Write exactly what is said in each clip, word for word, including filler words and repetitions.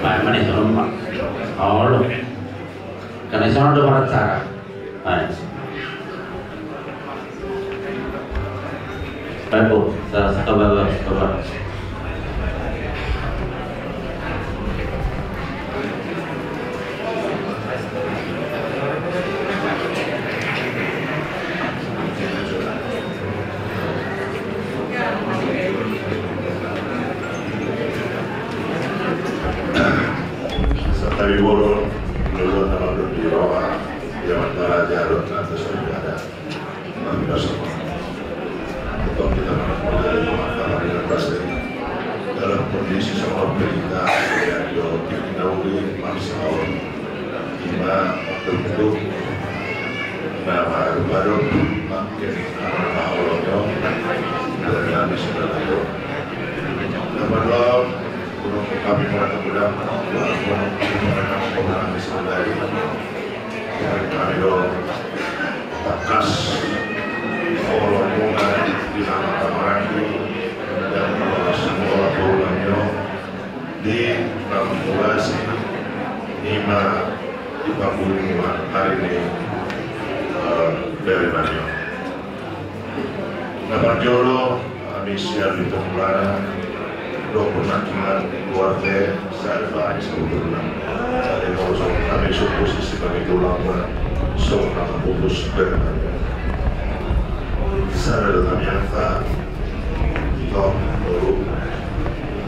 Baik, mana itu rumah? Oh, lu. Karena sana udah pada cara. Baik. Baik, Bu. Sa-, sa-, coba, coba, coba. Santabi bolon, luhut na mandok di roha, di antara jarot atas daripada. Tapi dasar. Untuk kita mengaku dari Tuhan, karena kita pasti dalam kondisi sama berita, ya, yo, kita udah maksa. Ima untuk nama baru makin nama Allah, yo. Dari Nabi Sallallahu Alaihi Wasallam. Nama doa, untuk kami para pemuda, untuk Nabi Sallallahu Alaihi Wasallam. Kami do tangkas, olo muna di nama kamarangku dan semua bolanyo di kampung Bulasi, ima di panggung hari ini, eh, dari Manyo. Na parjolo, hami sian Lintong Mulana, dohot nangkiningan keluarga, sada bae sebetulna. Jadi, molo songon hami, songon posisi hami tulang, songon na putus berna. Sada do hami angka, tong, tolu,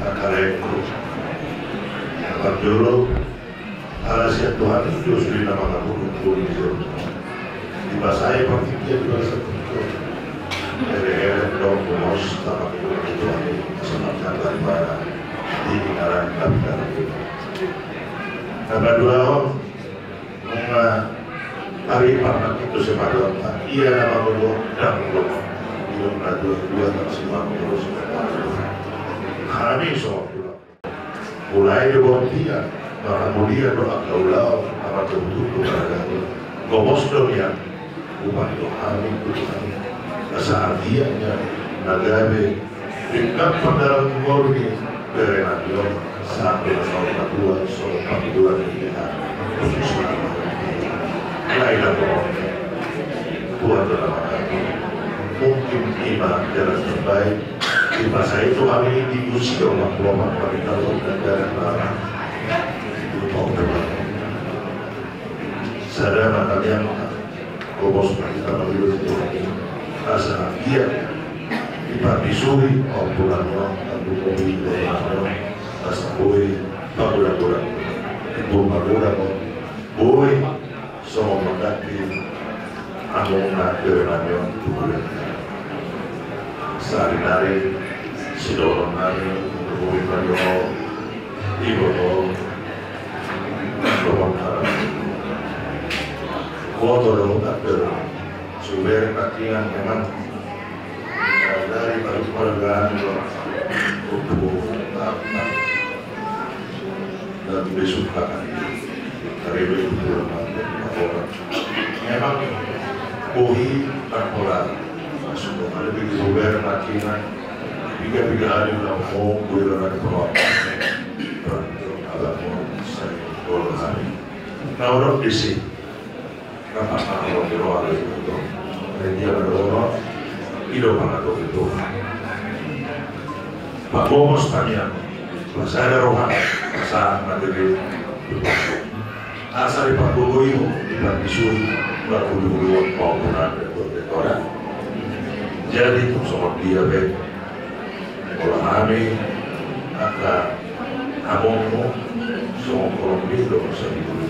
angka laengku. Na parjolo, ala sian Tuhan i do sude na mangapulhon i. Dipasae partingkian di bagasan tingki on. Hehe, dong, bos, tapangapulhon Tuhan i, semangat daripada di pinggalan kami dalam kita. Na paduahon, nunga ari parmaki tu sepaduan, ia na mangolu dang ulok. Ilok na dua-dua tak simang terus. Hami so. Mulai do bontean, marhamulian do angka ulaon, na martutu-tutu marga. Gomos do nian, upa ni rohami tu Tuhan i. Asa agian nian, na gabe, denggan pandalan ngolu ni, bere nami on, sampe na saur matua, so pangidoan ni Tuhan. Khusus na. Lain na gomos. Tuhan do na mangkatai. Mungkin ima jalan terbaik. Dipasae Tuhan i di usia empat puluh empat kami tahu dan jalan lama. Itu tahu Tuhan. Sada mata yang kobos kita menurut Tuhan i. Asa dia dipatisuri, oh, Tuhan, oh, aku mau di dalam, asa boi, pagoda-goda. Itu pagoda, oh. Boi, songon mandaki, among na bere nami on tu bere. Sari-sari, sidohonon nami, boi pajo, iboto, dohot haram. Boto do, tak bere. Subere pakian memang. Dari baru keluarga, untuk, dan besok akan karebe itu pulang. Memang bohi tak pola. Sudah ada begitu ber makinan. Tiga-tiga hari udah mau gue udah ada penonton. Abang mau saya kalau hari. Nah, orang di sini. Rapa pangalo di roha do itu. Jadi dia berdoa, ido pangalo itu. Pak Bongos tanya, masa ada roha, masa materi. Asal di Pak Bogo itu, di Pak Bisui, Pak Bogo, Pak Bogo, Pak Bogo. Jadi itu sama dia, be. Molo hami angka amongmu, songon kolom ni do masa di bulu.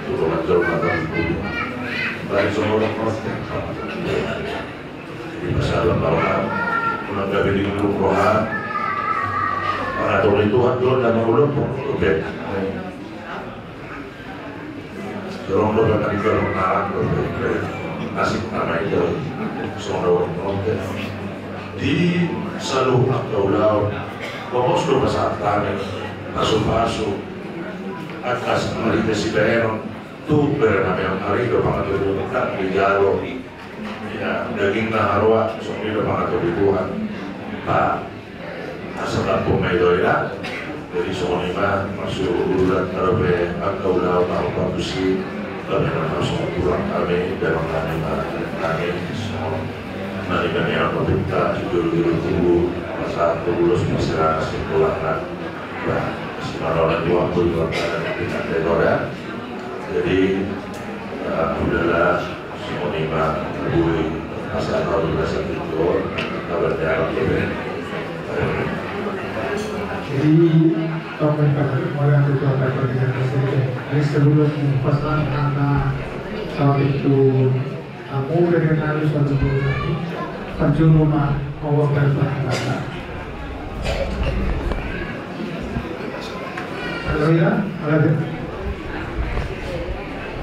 Tu kolom jolma tadi bulu. Bari songon kolom ni. Di masalah roha, unang gabe di bulu roha. Pangatur ni Tuhan do na mangulon pokok be. Dorong do kata di dorong narang do. Asik nama itu. Songon do. Di saluhut angka ulaon. Pokok do pasahat kami. Pasu-pasu. Atas marita si Berenon. Tu bere nami on ari do pangatur. Tak dijalo. Ya, daging na haroa, songon i do pangatur ni Tuhan. Ba, asa tampung ma i do ira. Jadi songon i ma, maksud urulan tarope angka ulaon na hombar tusi, kami na masuk pulang kami, dalam kami ma kami, songon nari kami apa pinta, judul-judul tubuh, masa tubuh los masyarakat sekolah kan, bah, sekarang orang tua pun buat kami pinta tegoda. Jadi, ya, udahlah, songon i ma, boi, masa tahu rasa pintu, kabar jalan, ya. Jadi, pemerintah mulai dari kota Padang Pasir. Jadi, sebelum pasangan angka saat itu, kamu dari Nalu satu bulan, Panjuru ma, mau berpasangan. Haleluya, haleluya.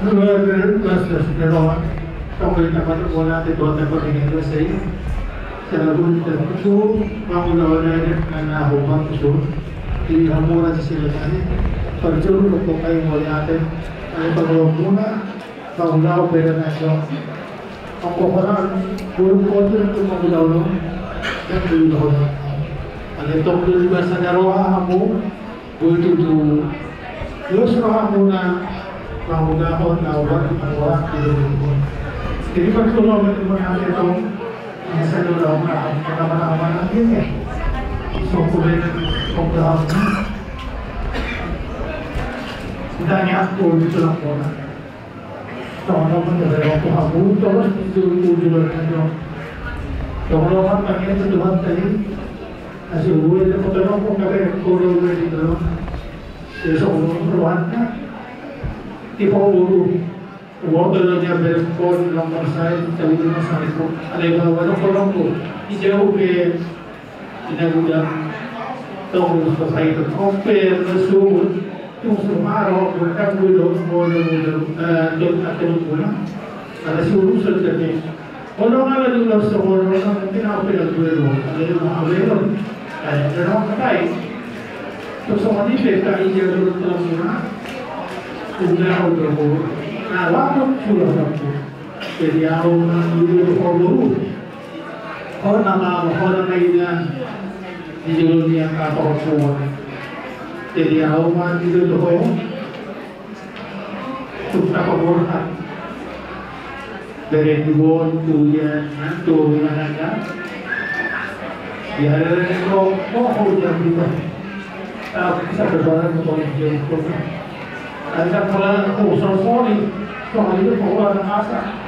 Haleluya, haleluya. Toko i dapat bola di dua toko di Indonesia. Salah pun tentu, bangun awal dari karena hubang itu. Di hamura di sini tadi. Perjuru untuk kayu mulia ada. Ada pengelola muna, bangun awal beda nasional. Anggo holan, burung kotir tu mangulahon, dan mangulahon. Alai tong do di basa ni roha hamu, boi tutu. Los rohamuna, mangulahon, na ubat, mangulahon, di rumah. Jadi, pas tu lo, teman-teman, hati tong, ini saya udah, udah, udah, udah, udah, udah, udah, udah, udah, udah, udah, udah, udah, Songon on ma tabereng tu hamu, torus di ujung-ujung na jolo. Songon on ma tangiang tu Tuhanta i. Asi ue te potonongkon gabe kodo ue di jolo. Jadi songon on rohana. Tipe boru. Uang tu dia bereng kodo nomor saya, tahu nomor saya ko. Ada yang bawa nomor kodo. Ijau be Ina gudang tong sosai tu oper na suhut tu sumaro bukan gudo modo gudo tu atau guna. Ada si urusan jadi. Kalau ada di ulas sekolah mungkin apa yang gue lo ada yang mau apa lo. Ada orang kai. Terus sama di beta iya dulu telah guna. Udah udah guna. Nah waktu sudah waktu. Jadi aku nang dulu kalau Hona ma, hona ma ina di jolo ni angka tohonmuna. Jadi au ma di jolo ho. Tukta pagorhat. Bere di bon tu ia tu mananga. Ya ada ko ko ho jadi. Bisa berbarang ko dia. Ada pala ko sosori. Soalnya ko ada asa.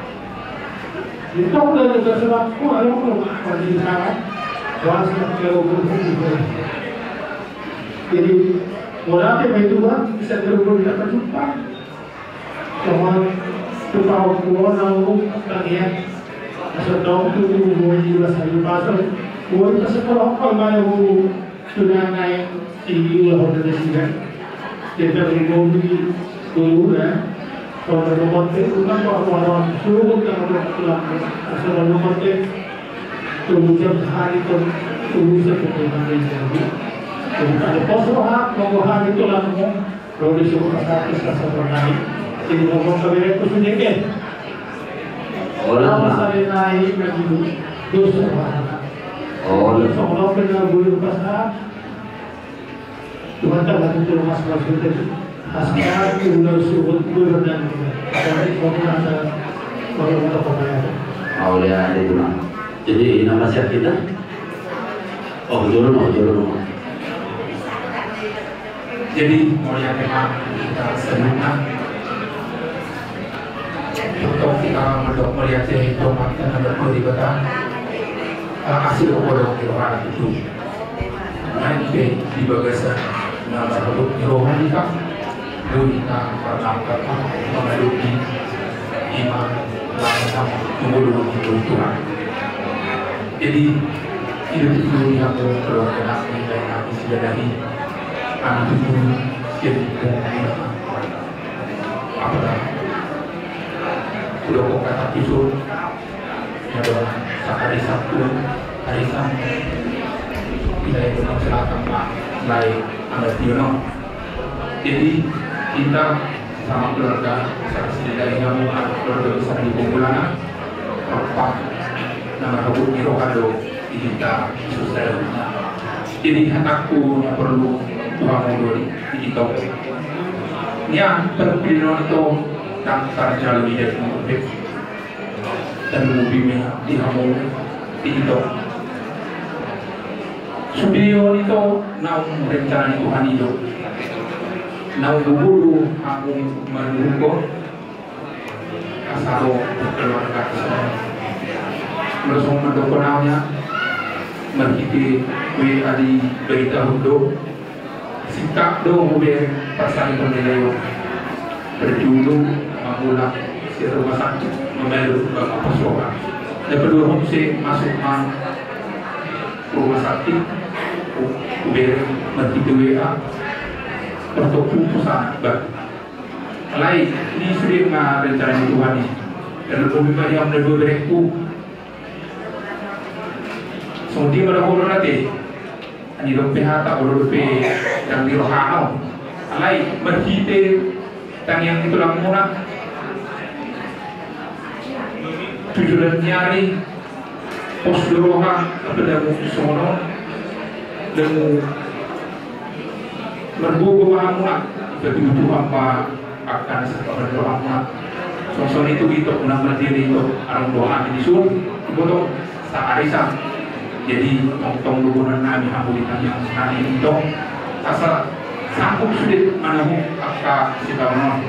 Di tong dari dasar aku ada apa? Pagi sana, bahas yang kau berhubung. Jadi, mulai itu kan bisa terhubung dengan penumpang. Cuma tukau kuona lu kan ya. Asal tahu tu mau juga saya pasal. Mau itu sekolah apa mana bu? Sudah naik tinggi lah hotel sini. Kita berhubung di dulu ya. Kalau mau mati, bukan kalau mau orang suruh kita mau pulang. Asal mau mati, tunggu jam sehari tu, tunggu jam sehari jadi. Jadi ada pos roha, mau hari tu lah mau. Kalau disuruh pasar, pasar naik. Jadi mau kau kawin itu sendiri. Orang Apa ma. Saya naik lagi tu. Dosa. Oh, Kalau sama orang pernah boleh pasar. Tuhan tak bantu tolong mas mas itu. Askar ular suhut gubernur. Tapi kau pernah ada kalau kita pernah. Aulia di rumah. Jadi nama siapa kita? Oh, jolo no, jolo no. Jadi mauliate ma hita saluhutna. Untuk hita mandok mauliate tu Amanta na martua Debata. Asi dohot holong ni rohana tutu. Naeng pe di bagasan na marhabot ni roha hita, boi hita marnampak mangadopi ima langkah tu ngolu ni Tuhan. Jadi, i do tutu di hamu keluarga nami, dainang nami sidari, hami tutu jadi pengumpulan. Apa dah? Udah kok kata kisur. Ado sahari Sabtu, hari Sabtu. Kita itu masyarakat, Pak, baik, ada Tiono. Jadi, kita sama keluarga, saksi dari kamu, keluarga besar di Bungkulanan, Pak, nama kabut di Rokado, di kita, susah. Jadi, hataku yang perlu Pamodori di ito. Nian perpindinon ito, ndang tarjalo i jadi mode. Tarlumobi ma di hamu di ito. Sude on ito naung rencana ni Tuhan i do. Naung gogo do hamu manurut. Asa ro keluarga. Molo songon mandok au nian, marhite W A diberitahu do, singkat do hubereng parsahit ni lae on. Berjulu mangulak sian rumah sakit, mambahen ma pos roha. Na paduahon muse masuk ma rumah sakit, hubereng marhite W A. Pertopu posan bah. Alai, di sude ma rencana ni Tuhan i. Tarlumobi ma di hamu na dua berengku. Songon dia ma dohonon ate. Ani dope hata, olo dope ndang di rohana on. Alai, marhite tangiang ni tulangmuna. Tujuh belas ni ari, pos do roha, apa damu songon on, damu margogo ma hamuna, tapi butuh apa, akan sapa mardohona. Songon i tu ito, unang martiri ito, adong dohot hami di son, iboto, saari sa. Jadi, tongtong do boan nami hamu di tangiang nami ito, asa sanggup sude mananggung angka sitaonon.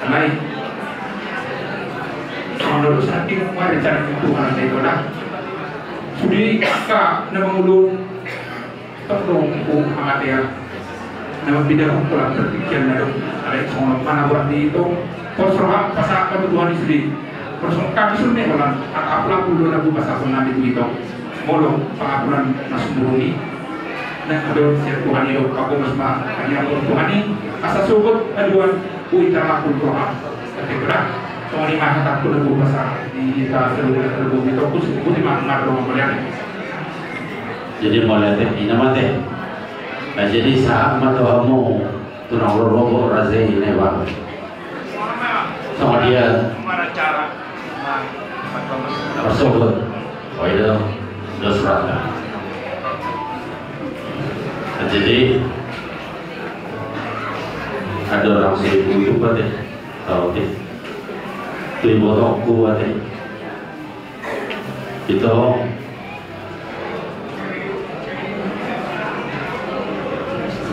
Alai, songon na do sahat i, mari cari Tuhan na ito da. Sude angka na mangulahon, tong do huhut hamatean. Na mambidahon pola berpikir na do. Alai songon na buat di ito, pos roha pasahat ma tu Tuhan i sude. Pos roha hami sude holan, angka apul-apul do na hupasahat nami tu ito. Molo pangapulan na sumurung i, na adong sian Tuhan i do, pagomos ma hami tu Tuhan i, asa sogot haduan, boi tarapul roha. Tapi berat, songon i ma hatangku na hupasahat di hita saluhutna, saluhut ito, hupasahat ma marroha mauliate. Jadi mauliate, ina ma ate. Nah, jadi sahat ma tu hamu, tu na lorobot raja i na iba. Sama dia. Marsogot. Oh, iya. Dos rata. Jadi ada orang seribu itu ate. Tahu ate. Tu ibotongku ate. Ito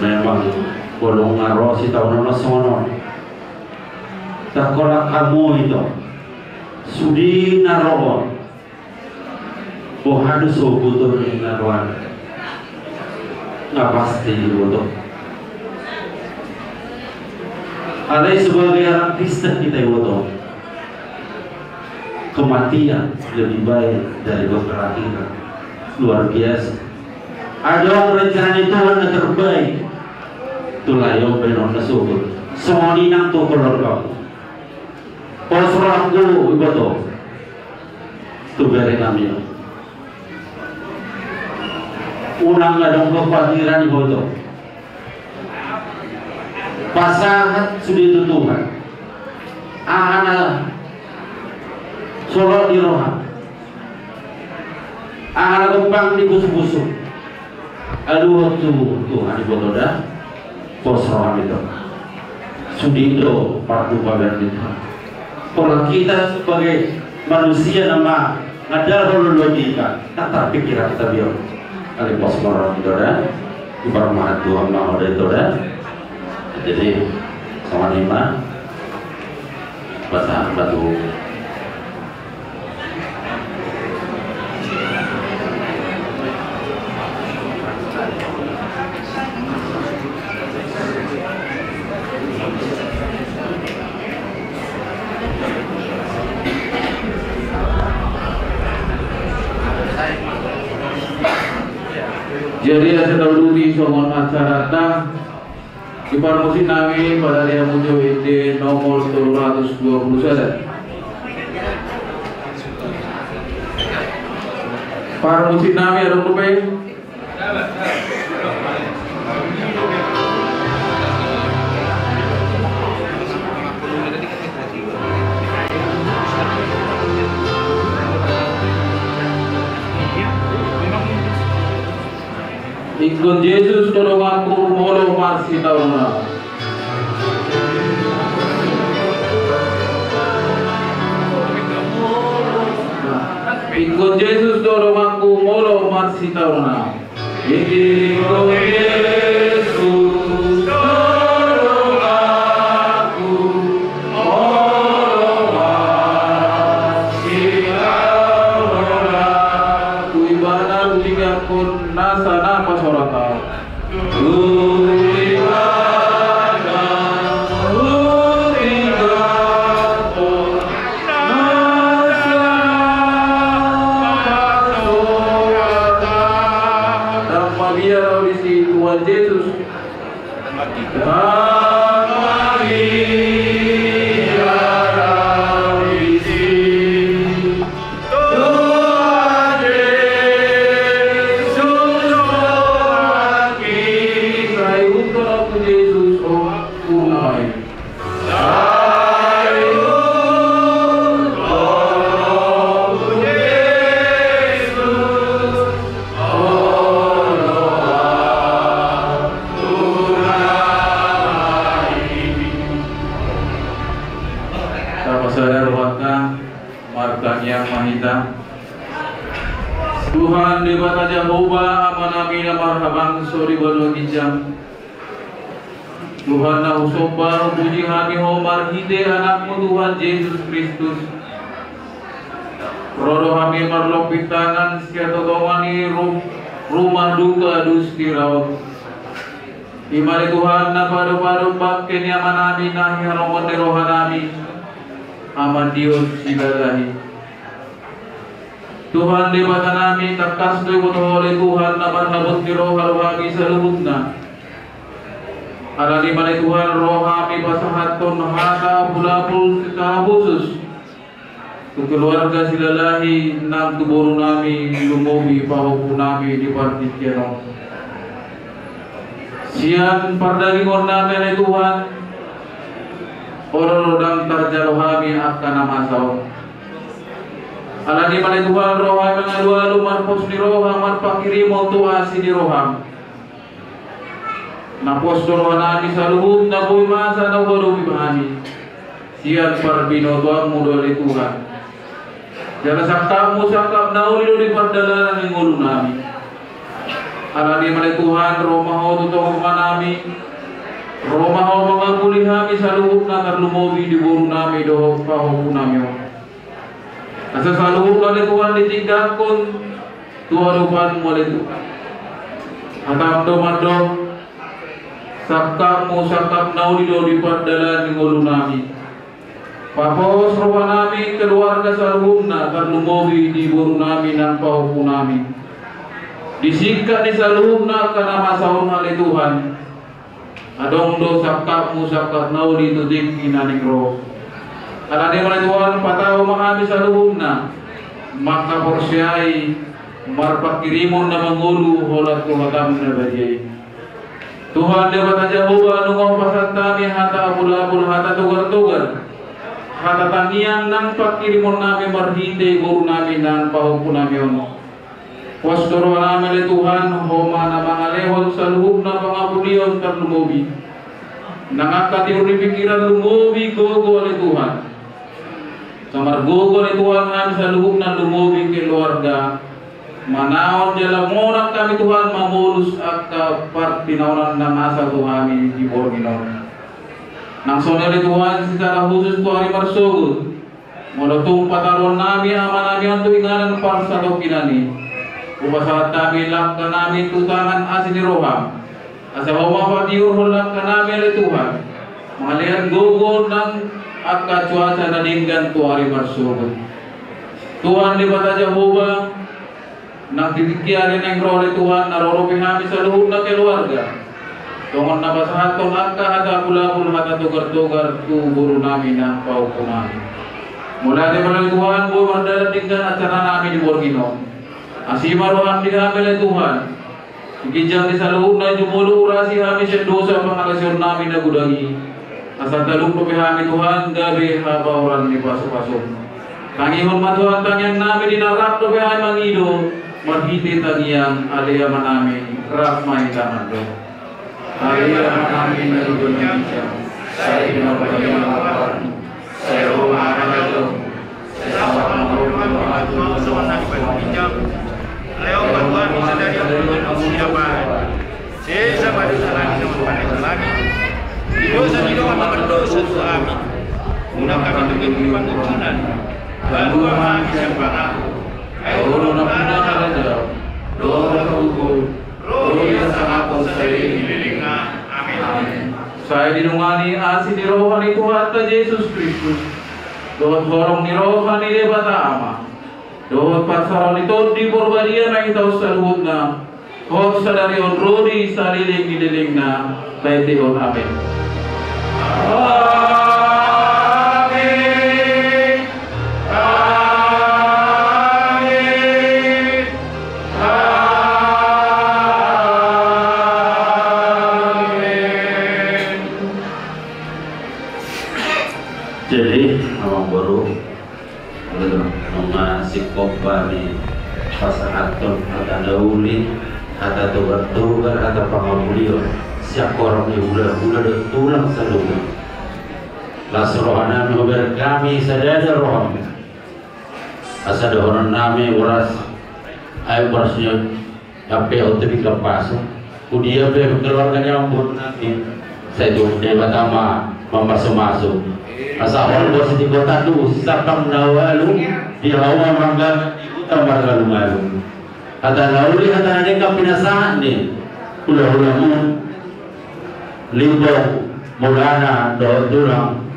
memang bolong na ro sitaonon songon on. Tarkolak hamu ito. Sude na ro on. Boha do sogot ni na roan. Nga pasti iboto. Alai sebagai orang Kristen kita iboto. Kematian lebih baik dari berkelahiran. Luar biasa. Adong rencana ni Tuhan na terbaik. Tu lae on bahenon na sogot. Songon i nang tu keluargamu. Pos rohangku iboto. Tu bere nami on. Unang adong kekhawatiran iboto. Pasahat sude tu Tuhan. Aha na solot di roha. Aha na gompang di pusu-pusu. Aluhon tu Tuhan iboto da. Pos roha iboto. Sude do partupadan ni Tuhan. Pola kita sebagai manusia na mangandalhon logika, na tarpikir hita biar. Alai pos roha iboto da. Diparmahan Tuhan ma ho da ito da. Jadi songon i ma. Pasahat ma tu. Jadi asa tauduti songon acaranta. Di parmusik nami pada dia muncul ide nomor tolu ratus dua puluh sada. Parmusik nami adong dope. Ingkon Jesus tolong aku molo. Marsitaona. Ingkon Jesus do donganku molo marsitaona. Ingkon Jesus do donganku molo marsitaona. Tu Ibana hutinggalhon nasa na pasorat ahu. Tuhan Jesus. Tuhan Jesus, o Tuhanki. Sai uruthon ahu tu Jesus, o Tuhanki. Sai uruthon ahu tu Jesus, o Tuhanki. Tapasada rohanta. Martangiang ma hita. Tuhan Debata Jahowa, Amanami na marhabangsa di banua ginjang. Tuhan na husomba, hupuji hami Ho marhite Anakmu Tuhan Jesus Kristus. Ro do hami marlompit tangan sian tongatonga ni ru-, rumah duka dustira on. I ma ale Tuhan na padopadop bangke ni amanami na hihaholongan ni rohanami, Amandion Silalahi. Tuhan Debatanami, tangkas do iboto Ho ale Tuhan na marhabot ni roha do hami saluhutna. Alani i ma ale Tuhan ro hami pasahathon hata apulapul secara khusus tu keluarga Silalahi nang tu borunami lumobi pahompunami di partingkian on. Sian pardagingonnami ale Tuhan, olo do ndang tarjalo hami angka na masa on. Alani i ma ale Tuhan ro hami mangalualu marpos ni roha marpanghirimon tu asi ni roham. Na pos do rohanami saluhutna boi masa na huadopi hami. Sian parbinotoanmu do ale Tuhan. Jala sangkapmu sangkap na uli do di pardalanan ni ngolunami. Alani i ma ale Tuhan ro ma Ho tu tongatonganami. Ro ma Ho mangapuli hami saluhutna tarlumobi di borunami dohot pahompunami on. Asa saluhutna ale Tuhan ditindanghon tu adopanmu ale Tuhan. Hatam do mandok, sangkapmu sangkap na uli do di pardalanan ni ngolunami. Papos rohanami keluarga saluhutna tarlumobi di borunami nang pahompunami. Di singkat ni saluhutna angka na masa on ale Tuhan. Adong do sangkapmu sangkap na uli tu tingki na naeng ro. Alani i ma ale Tuhan patau ma hami saluhutna mangkaporseai marpanghirimon na mangolu holan tu hatam na badia i. Tuhan Debata Jahowa, nunga hupasahat hami hata apulapul hata togartogar, hata tangiang nang panghirimonnami marhite borunami nang pahompunami on. Pos do rohanami ale Tuhan, Ho ma na mangalehon saluhutna pangapulion tarlumobi. Nang angka tiur ni pingkiran lumobi gogo ale Tuhan. Asa margogo ale Tuhan hami saluhutna lumobi keluarga. Manaon jala monang hami Tuhan mamolus angka partinaonan na masa tu hami di borngin on. Nang songon i ale Tuhan secara khusus tu ari marsogot. Molo tung pataruhonnami amanami on tu inganan parsatongkinan i. Hupasahat hami langkanami tu tangan asi ni roham. Asa Ho ma patiurhon langkanami ale Tuhan. Mangalean gogo nang angka cuaca na denggan tu ari marsogot. Tuhan Debata Jahowa, nang di tingki ari naeng ro ale Tuhan na ro dope hami saluhutna keluarga. Songon na pasahathon angka hata apulapul hata togartogar tu borunami nang pahompunami. Mauliate ma ale Tuhan boi mardalan denggan acaranami di borngin on. Asi ma roham di hami ale Tuhan. Di ginjang ni saluhutna jumolo urasi hami sian dosa pangalaosionnami na godang i. Asa talup dope hami Tuhan gabe habaoran ni pasupasum. Tangihon ma Tuhan tangiangnami di na rap dope hami mangido marhite tangiang ale Amanami, rap ma hita mandok. Maria, Ama nami na di banua ginjang, sai pinarbadia ma goarmu, sai ro ma harajaonmu, sai saut ma roha ni Tuhan i songon na di banua ginjang. Lehon ma tu hami sadari on hangoluan ni siapari. Sesa ma dosa nami songon panesanami di dosa ni dongan na mardosa tu hami. Unang hami togihon tu pangunjunan. Palua ma hami sian pangago. Ai Ho do nampuna harajaon dohot hagogoon, ro di hasangapon saleleng ni lelengna. Amen. Sai didongani asi ni roha ni Tuhanta Jesus Kristus dohot holong ni roha ni Debata Ama dohot parsaoran ni Tondi Porbadia ma hita on saluhutna, hot sadari on ro di saleleng ni lelengna, bahen dehon. Amen. Amen. Amen. Amen. Jadi, amangboru, nunga singkop hami pasahathon hata na uli, hata togar-togar, hata pangamulion sian horong ni hulahula dohot tulang saluhut. Las rohanami hubereng hami sadada roham. Asa dohononnami uras, ai uras ni on, sampe on tu pinggan pasu. Hudia pe keluarga ni amang boru nami, sai Tuhan Debata ma mamasumasu. Asa horbo sitigotan tu sisambang na ualu, di hauma manggaga di huta marngalungalu. Hata na uli, hata na denggan pinasahat ni hulahulamu, Limbong Mulana dohot tulang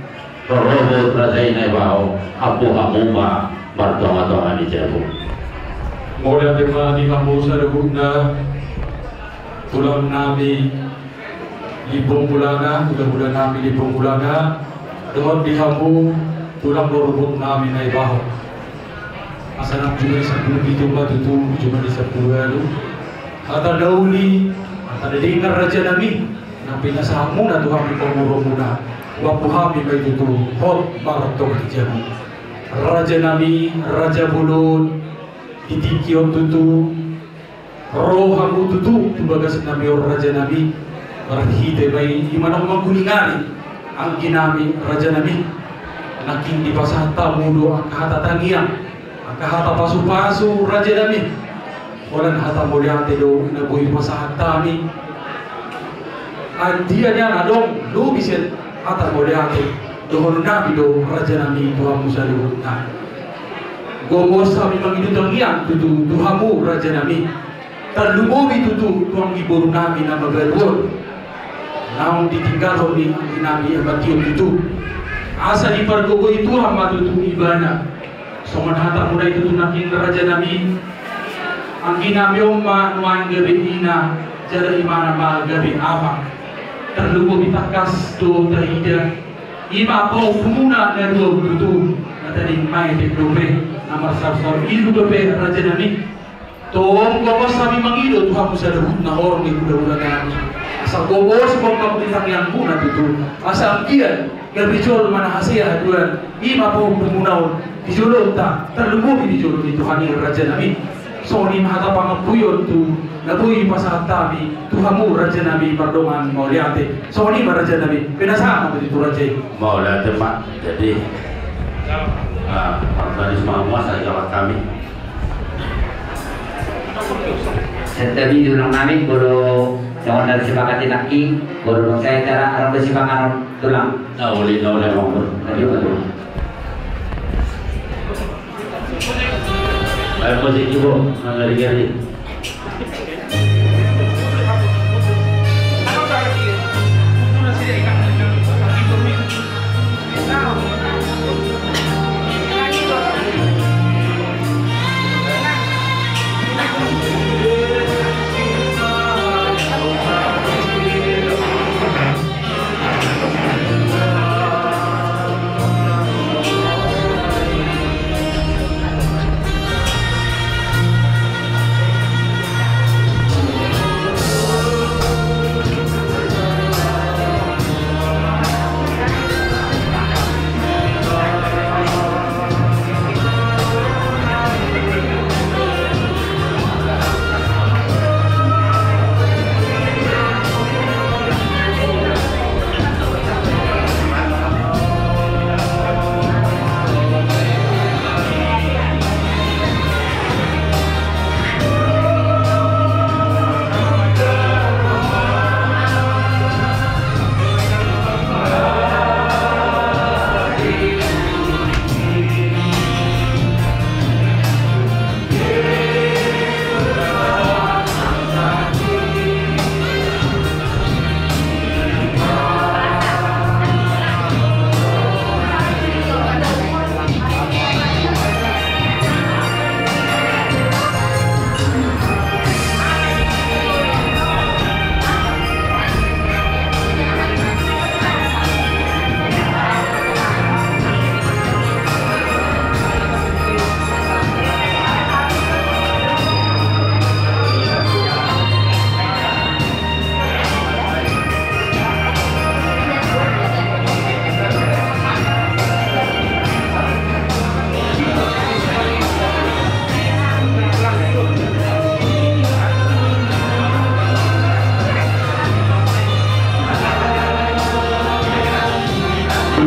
rorobot raja i Naibaho, ampu hamu ma martongatonga ni jabu. Mauliate ma di hamu saluhutna, tulang nami Limbong Mulana, hulahula nami Limbong Mulana, dohot di hamu tulang rorobot nami Naibaho. Asa nang jumadi sampulu pitu ma tutu, jumadi sampulu ualu. Hata na uli, hata na denggan raja nami, na pinasahatmuna tu hami pamoruonmuna, huampu hami ma i tutu hot martonga ni jabu. Raja nami, raja bolon, di tingki on tutu, ro hamu tutu tu bagas nami on raja nami, marhite ma i, i ma naung mangguling ari, anggi nami raja nami. Nangkin dipasahat hamu do angka hata tangiang, angka hata pasupasu raja nami. Holan hata mauliate do na boi pasahat hami. Andia nian adong lobi sian hata mauliate dohonon nami do raja nami tu hamu saluhutna. Gomos hami mangido tangiang tutu tu hamu raja nami. Tarlumobi tutu tu anggi boru nami na mabalu on. Naung ditinggalhon ni anggi nami Amang Tio tutu. Asa dipargogoi Tuhan ma tutu ibana. Songon hatamuna i tutu nangkin raja nami. Anggi nami on ma nuaeng gabe ina, jala imana ma gabe ama. Tarlumobi tangkas do taida, i ma pahompumuna na dua on tutu, na tading maetek dope, na marsaorsaor ilu dope raja nami. Tong gomos hami mangido tu hamu saluhutna horong ni hulahula nami. Asa gomos hamu di tangiangmuna tutu. Asa anggiat gabe jolma na hasea haduan, i ma pahompumuna on di jolonta, tarlumobi di jolo ni Tuhan i raja nami. Songon i ma hata pangampuon tu na boi pasahat hami tu hamu raja nami mardongan mauliate. Songon i ma raja nami, pinasahat ma tutu raja i. Mauliate ma. Jadi, ah, partanis ma muasa jawab kami. Santabi tulang nami, molo songon na disepakati nangkin, molo dung sae acara adong do sipanganon tulang. Na uli, na uli, na uli. Tadi apa tuh? Ayo, musik ibu, na ngari-ngari.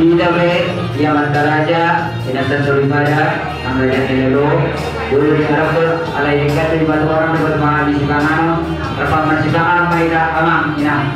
Ida be, ia mantaraja, inanta soripada, anggaja helelo, bulu di karabel, alai dekat di batu orang dapat mangabisi panganon, terpamar si panganon, maida, amang, inang.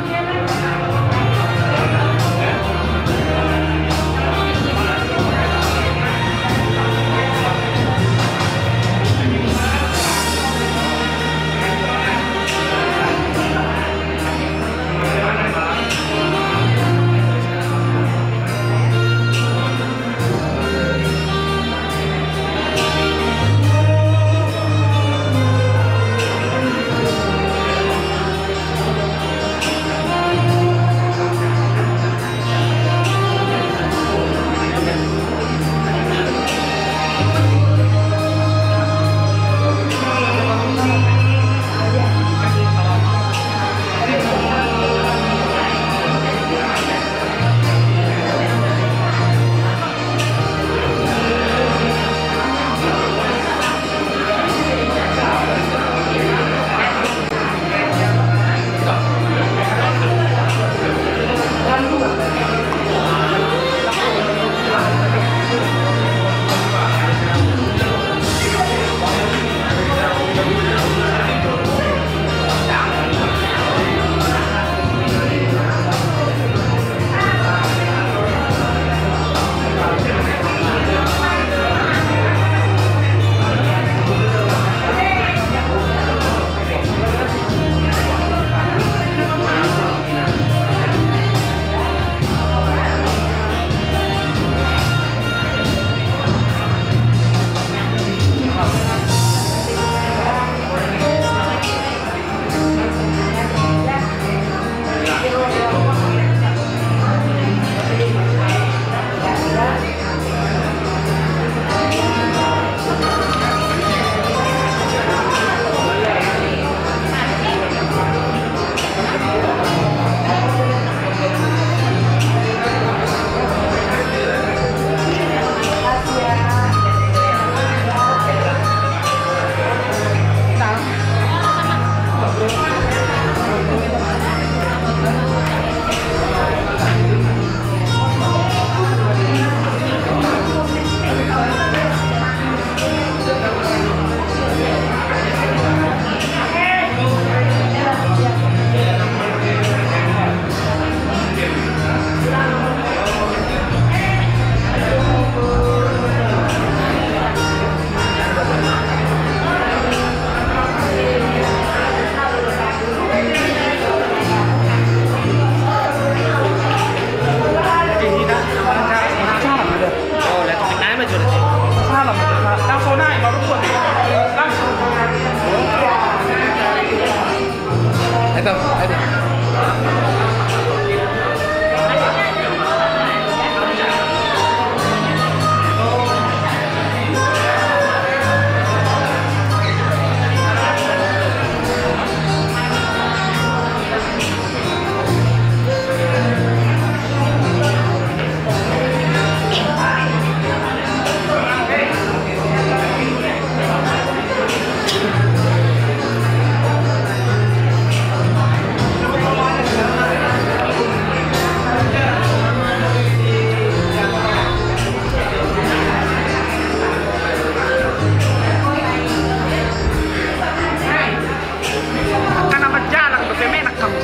Angka na manjalang dope menak hamu.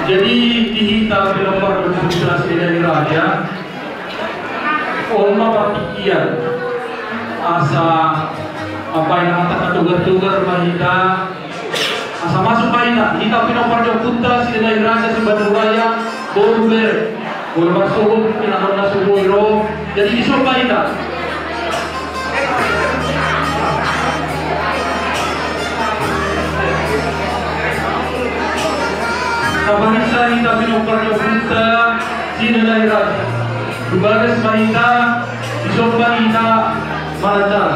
Jadi di hita pinompar dohot putra si Dai Raja, on ma partingkian asa mambahen hata na togar-togar ma hita, asa masuk ma hita, hita pinompar ni ompunta si Dai Raja Simanjuntak, boru, bere, boru marsogot, inanonna so boi ro. Jadi dison ma hita. Tapaniksa hita pinompar ni ompunta si Dai Raja. Dubagas ma hita, dison ma hita mananjar.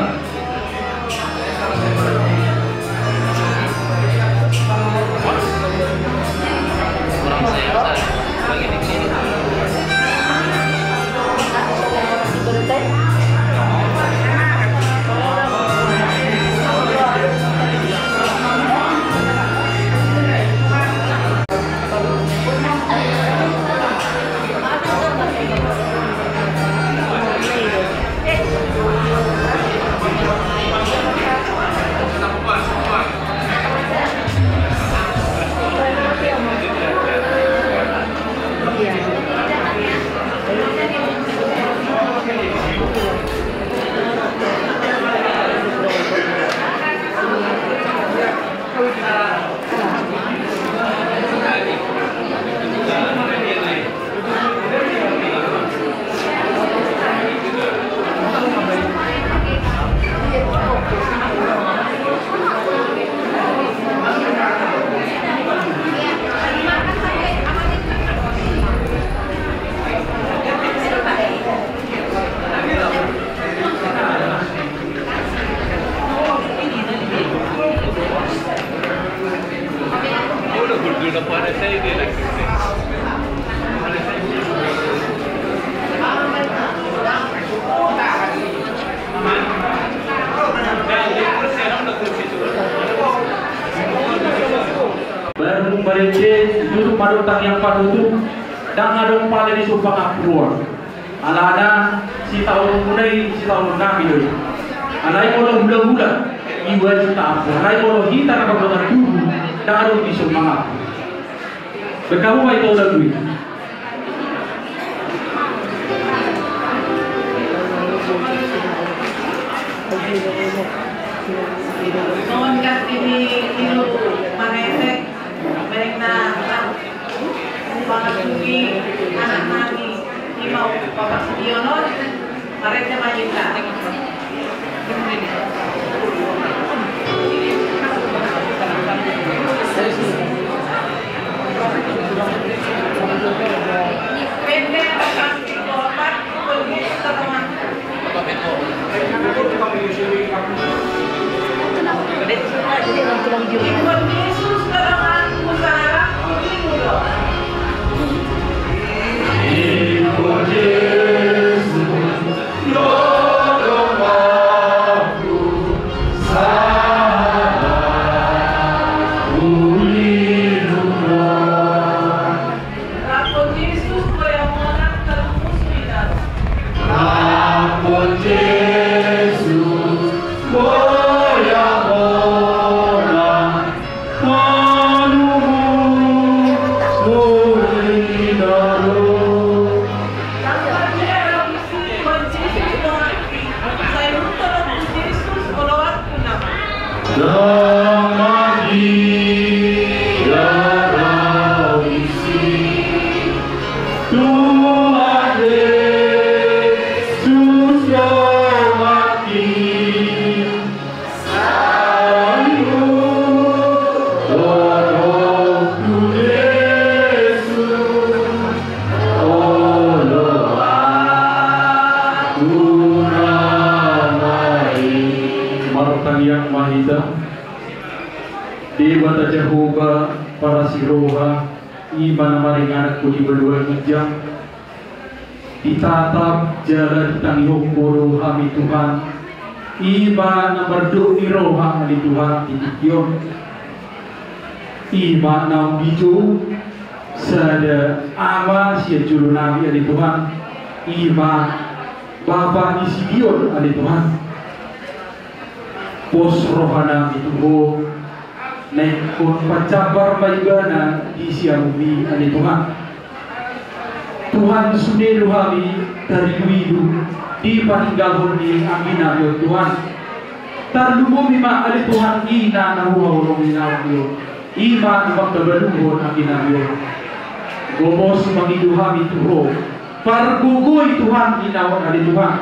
Tangiang panutup, ndang adong pala dison pangampuon. Alana sitaononmuna i sitaonon nami do i. Alai molo hulahula, iba sitaonon. Alai molo hita na mardongan tubu, ndang adong dison mangampu. Baen hamu ma ito lagu i. Songon i di Ilu Maresek, baen na mangampuni anak nami, ima Bapak Sugiono, Maresek Majita. Rap Jesus, boya monang, tarlumobi ma. Rap Jesus, boya monang, tarlumobi ma. Rap Jesus, boya monang. Sai hutonon Jesus, oloan. Damang di arau isi, Tuhan Jesus donganki. Sai hutonon tu Jesus. Martangiang ma hita. Debata Jahowa, parasi roha, ima na maringanan Ho di banua ginjang, ditatap jala ditangihon Ho do hami Tuhan, ima na mardok ni roha ale Tuhan di tingki on. Ima naung dijou sada ama sian jolo nami ale Tuhan, ima bapa ni si Dion ale Tuhan. Pos roha nami tu Ho, na ingkon panjambar ma ibana di siamun i ale Tuhan. Tuhan, sude do hami tariduidu di paninggalhon ni anggi nami on Tuhan. Tarlumobi ma ale Tuhan ina na huhaholongi nami on, ima na mangkabaluhon anggi nami on. Gomos mangido hami tu Ho, pargogoi Tuhan ina on ale Tuhan.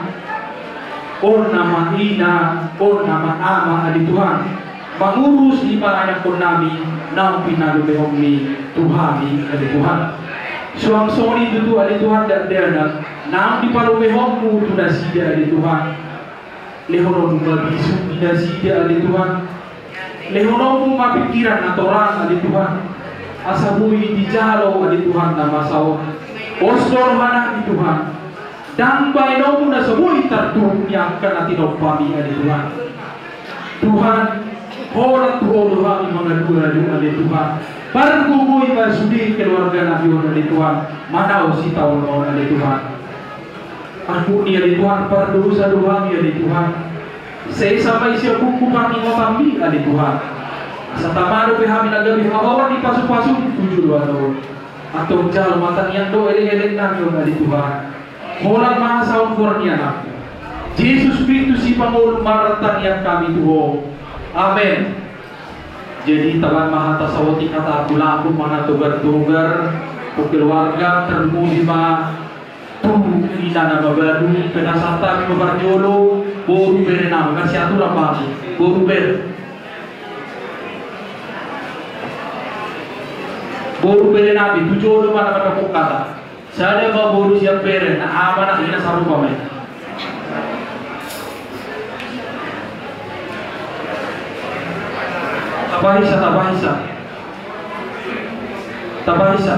On nama ina, on nama ama ale Tuhan. Mangurus ima ianakkon nami naung pinalumehonmi tu hami ale Tuhan. Suang songon i tutu ale Tuhan dakdanak naung dipalumehonmu tu nasida ale Tuhan. Lehononmu ma bisuk di nasida ale Tuhan. Lehononmu ma pingkiran na torang ale Tuhan. Asa boi dijalo ale Tuhan na masa on. Pos do roha nami Tuhan. Ndang baenonmu na so boi tarturuk ni angka na tinompami ale Tuhan. Tuhan, holan tu Ho do hami mangalualu ale Tuhan. Pargogoi ma sude keluarga nami on ale Tuhan, manaon sitaonon on ale Tuhan. Ampuni ale Tuhan, pardosa do hami ale Tuhan. Sesa ma i sian buku pangingotanmi ale Tuhan. Asa tama dope hami na gabe habaoan ni pasupasum tu joloan on. Antong jalo ma tangiang dohot elekelek nami on ale Tuhan. Holan ma hasahon goar ni Anakmu Jesus Kristus Sipangolu martangiang hami tu Ho. Amen. Jadi tabaen ma hata saotik, hata apulapul, manang togar-togar tu keluarga, tarlumobi ma tu ina na mabalu. Penasaran hami ma parjolo boru bere nami, marsiaturan ma hami. Boru bere, boru bere nami tu jolo ma na mandok hata. Sada ma boru sian bere, na ama na ina sarupa ma i. Tapahinsa, tapahinsa. Tapahinsa.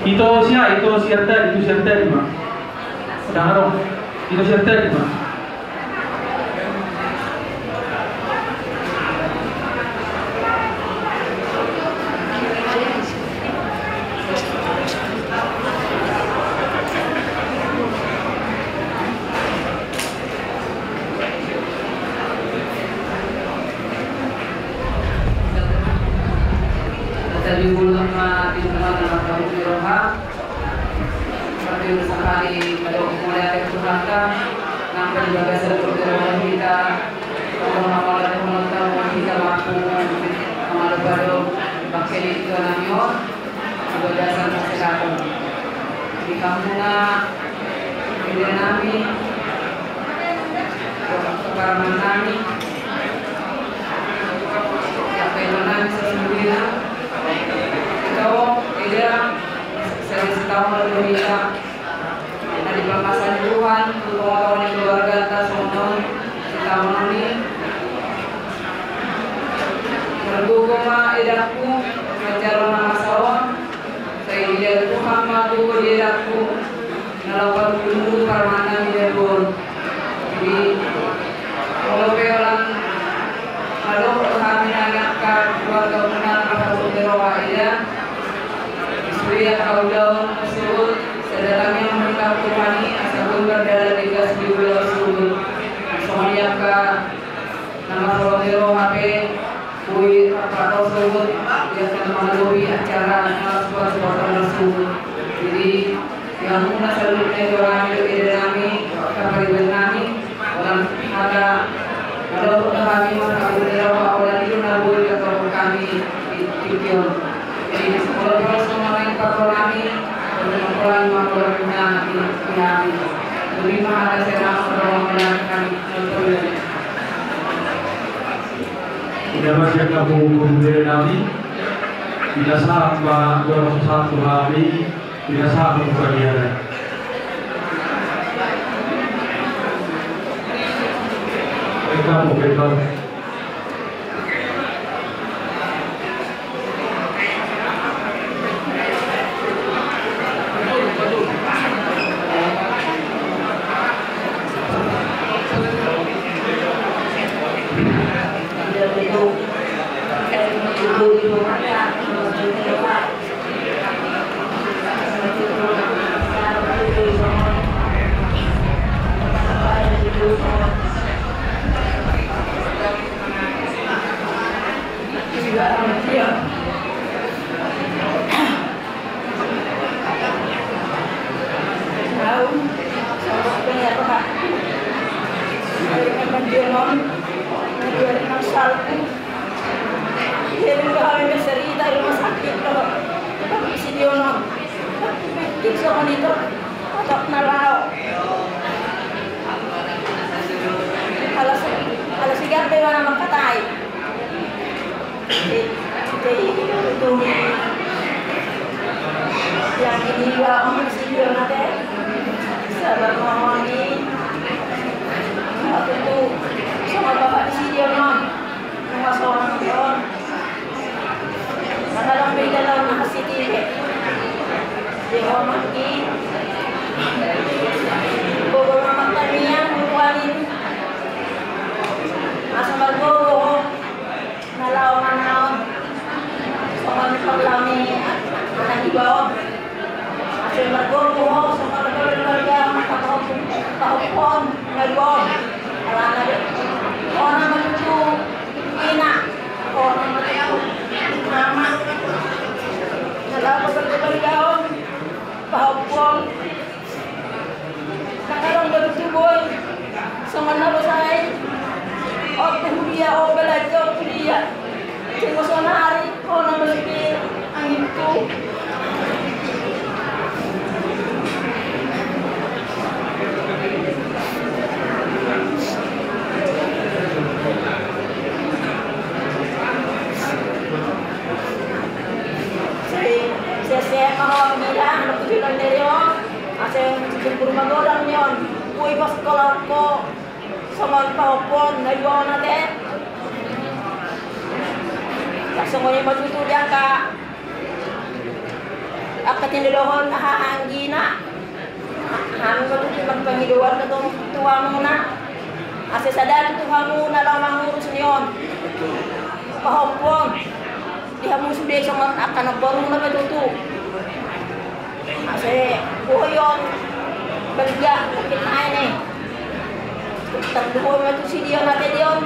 Ito sia, ito si R T, ito si R T ma. Dang adong. Ito si R T ma. Tadi bulan ma di bulan na marhabot ni roha. Tapi sahali molo mulai ada Tuhanta, nang di bagasan dohot roha hita, molo mangala dohononta, molo hita mampu mangalup adong bangkeli tu nami on, di bagasan hasehaton. Di kampungna, di nami, parumaen nami, angka inang nami sasungguhna, ito, eda, sering setahun lalu kita, na dipamasani Tuhan tu tongatonga ni keluarganta songon on, setahun on i, margogo ma edangku, manjalo na masa on, sai dilehon Tuhan ma gogo di edangku, na laho patulung parumaen nami di on. Jadi, molo pe holan, molo hami nangkin angka keluarga muna na marhabot ni roha, eda, sude angka ulaon sogot, sai datang ma hami tu Tuhan i, asa boi mardalan di gas di ulaon sogot. Songon i angka na marhabot ni roha pe, boi rap ro sogot, di angka na mangalobi acara na suat-suat na sogot. Jadi, di hamuna saluhutna, ito nami dohot eda nami, angka pariban nami, holan hata, molo hami marhabot ni roha, holan i do na boi dihatahon hami di tingki on. Jadi, molo pe songon i parro nami, molo pe songon i ma parro nami, di hami. Jadi, ma hata serang, molo pe songon i hami, molo pe Ina ma sian na pungpung ni nami, ina sahat ma dohot sahat tu hami, ina sahat ma tu hami. Eka mo, eka mo. Jadi, jadi tutu, yang ini juga om di sini juga mate. Sabar mohon di. Waktu itu sama bapak di sini juga. Nunga songon i on. Mangala pe i dalan na hasiti be. Di hormat i. Gogo ma martangiang, gogo i. Asa margogo ho. Na laho manaon. Songon parlami anak iba on. Asa margogo ho, songon keluarga, pahompu, pahompu on, na dua on. Alana do. Hona ma tutu ina, hona ma tutu mama. Na laho keluarga on, pahompu on. Nangkaning do tutu boi. Songon na bosai. On tu huria, on balaja, on huria. Songon sonari. Hona ma sude anggiangku. Sai sehat-sehat ma ho, Amang, di dalan na hujalo on. Asa sumur magodang ni on. Boi pasahat ho. Songon pahompu on na dua on ate. Songon i ma tutu di angka, angka tindadohon haha anggina. Hami ma tutu marpangidoan do tu hamuna. Asa sada tutu hamuna laho mangurus ni on. Pahompu on. Di hamu sude songon angka na boruna ma tutu. Asa boi on balga, mungkin nae ne. Tardua ma tu si dia mate dia on.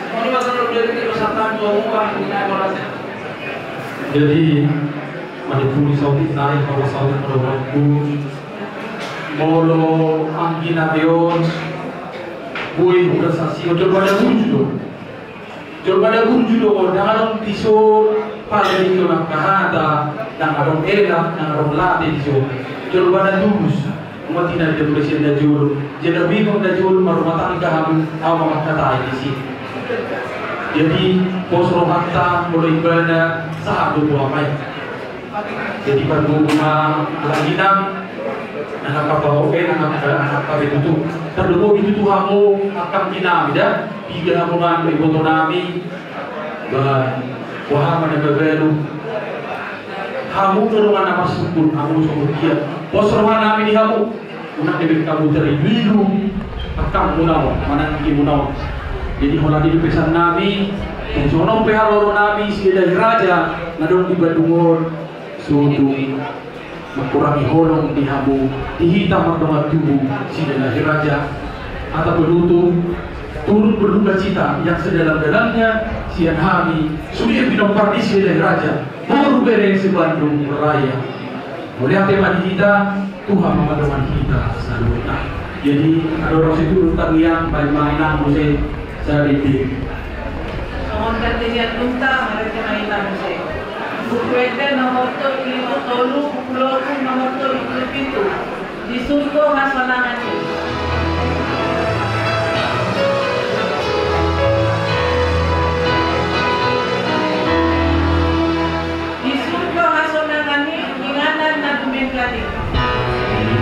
Jadi, mani puli saotik nai, puli saotik pada waktu. Molo anggi na beos, boi huda sasi, jolma na burju do. Jolma na burju do, ndang adong dison, pala dison angka hata, ndang adong elak, ndang adong late dison. Jolma na tulus, mati na di dapur sian na jolo, jala bingung na jolo, marumah tangga hamu, au mangkatai disi. Jadi, pos rohanta, molo ibana, sahat do tu amai. Jadi, parboru ma, ala inang, nang angka pahope, nang angka, nang angka parebutu. Tarlumobi tutu hamu, angka anggi nami da, piga hamu nang iboto nami, ba, boha ma na mabalu. Hamu do dongan na marsungkun, hamu songon dia. Pos roha nami di hamu. Unang dibereng hamu tarilu-ilu, angka muna on, manang anggi muna on. Jadi holan i do pesan nami, songon on pe haroro nami, Sidahi Raja, na adong di Bandung on, so tung mangkurangi holong di hamu, di hita mardongan tubu, Sidahi Raja. Hata penutup, turut berduka cita yang sedalam-dalamnya, sian hami, sude pinompar ni Sidahi Raja, boru bere se-Bandung Raya. Mauliate ma di hita, Tuhan ma mandongani hita saluhutna. Jadi, andorang so tutu tangiang, baen ma inang muse, sadari. Songon partingkian nunta, marende ma inang muse. Buku Ende nomor tolu pulu lima, tolu, buku Loku nomor tolu pulu pitu. Di surgo hasonangan i. Di surgo hasonangan i, inganan na dumenggan i.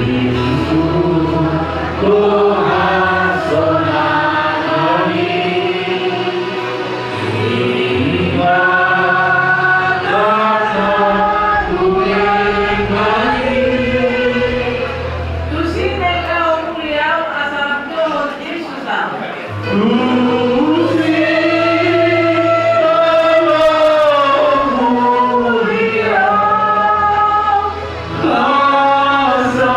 Di surgo hasonangan i. Asa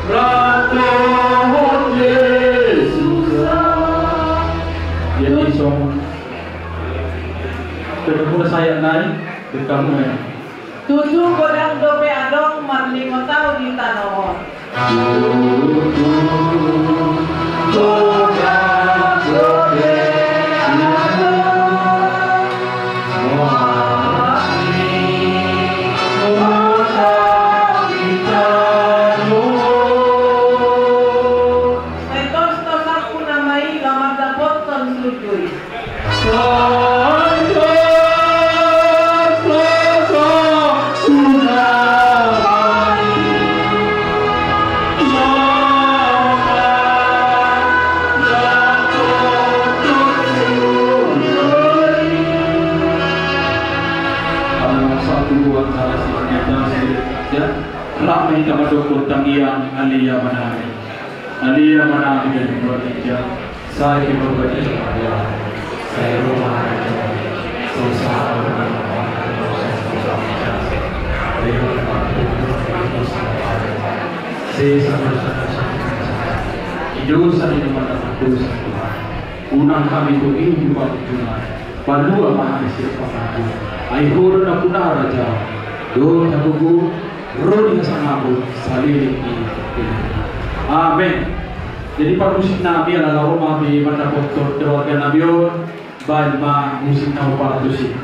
rap dohot Jesus. Jadi songon. Kedua saya naik, kamu naik. Tutu godang dope adong marlimo taon di tano on. Sai tos-tos hamu nama i laho dapothon surgo i. Rap ma hita mandok tangiang, Ale Ama nami. Ale Ama nami, dari keluarga. Sai ke berbagai. Sai rumah. Susah. Sesa. Dosa di rumah, dosa. Unang hami tu i di waktu. Palua ma hami sian pangago. Ai Ho do nampuna raja. Dohot hagogoon, ro di hasangapon, saleleng ni lelengna. Amen. Jadi parmusik nami, ala laho ma hami mandapothon keluarga nami on, baen ma musik na huparatusi.